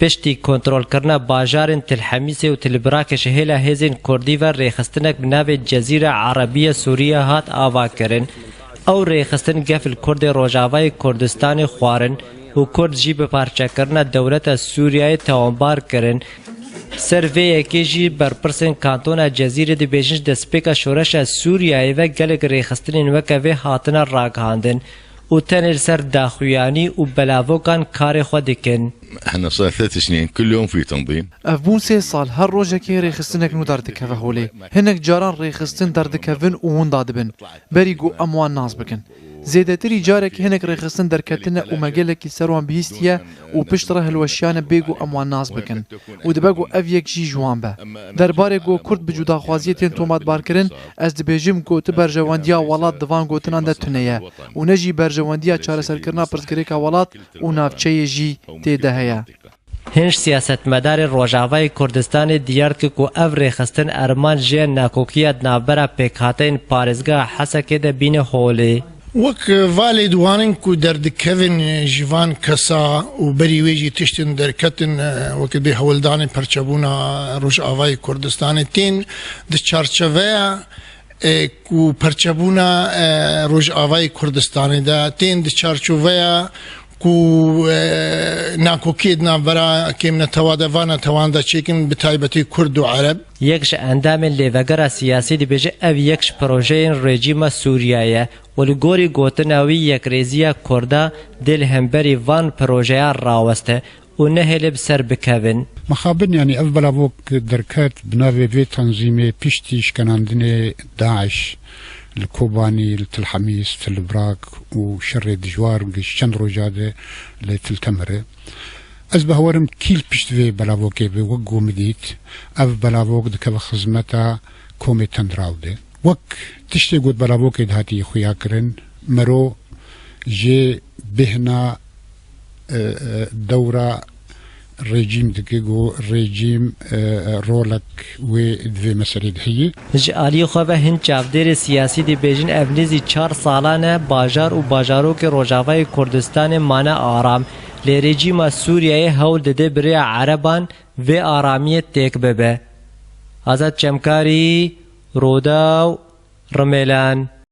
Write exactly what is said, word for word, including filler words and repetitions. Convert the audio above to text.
Piştî kontrolkirina bajarên Til Hemîsê û Til Birakê ji hêla hêzên Kurdî ve rêxistinek bi navê Cezîre Erebiye Sûriye hat avakirin. Ew rêxistin gef li Kurdê Rojavayê Kurdistanê xwarin û Kurd jî bi parçekirina dewleta Sûriyeyê tawanbar kirin. Ser vê yekê jî berpirsên kantona Cezîrê dibêjin ji destpêka şoreşa Sûriyeyê ve gelek rêxistinên weke vê hatine ragihandin û tenê li ser daxuyanî û belavokan karê xwe dikin. احنا صار ثلاث سنين كل يوم في تنظيم. Ev bûn sê sal her rojekê rêxistinek nû derdikeve holê. Hinek caran rêxistin derdikevin û winda dibin. Berî ku em wan nas bikin. Zêdetirî carekî hinek rêxistin derketine û me gelekî ser wan bihîstiye û pişt re hilweşiyane bê ku em wan nas bikin. Û dibe ku ev yek jî ji wan be. Derbarê ku Kurd bi cudaxwaziyê tên tomatbarkirin, ez dibêjim ku ti berjewendiya welat di van gotinan de tune ye û ne jî berjewendiya çareserkirina pirsgirêka welat û navçeyê jî tê de heye. Hin ji siyasetmedarên Rojavayê Kurdistanê diyar dike ku ev rêxistin ermanc jê ye nakokiya di navbera pêkhateyên parêzgeha Hesekê de bîne holê. Wek valê diwanin ku derdikevin ji van kesa û berî wê jî tiştin derketin, e, wekî bê hewldanên perçebûna Rojavayê Kurdistanê tên di çarçeveya, e, ku perçebûna, e, Rojavayê Kurdistanê de tên di çarçoveya ku, e, nakokiyê di navbera kêmnetewa de va netewan de çêkin, bi taybetî Kurd û Ereb. Yek ji endamên lêvegera siyasî dibêje ev yek ji projeyên rejîma Sûriye ye û li gorî gotina wî yekrêziya Kurda dê li hemberî van projeyan raweste û nehêle bi ser bikevin. Mixabin, yanî ev belavok derket bi navê vê tanzîmê piştî şkenandinê DAIŞ li Kobanî, li Til Hemîs, Til Brak û şerê dijwar ji çend roja de li Til Temirê. Ez bawer im kî li pişt vê belavokê be, wek ku min dît, ev belavok dikeve xizmeta komê tendraw de. Wek tiştê ku di belavokê de hatiye xuya kirin, mero jê bêhna, e, e, dewra rejîm dike, ku rejîm, e, e, rolek wê di vê meselê de heye. Ji aliyê xwe ve hin çavdêrê siyasî dibêjin ev nêzî çar salan e bajar û bajarokê Rojavayê Kurdistanê mane aram. Lê rejîma Sûriyeyê hewl dide bi rêya Ereban vê aramiyê têk bibe. Azad Çemkarî, Rûdaw, Rimêlan.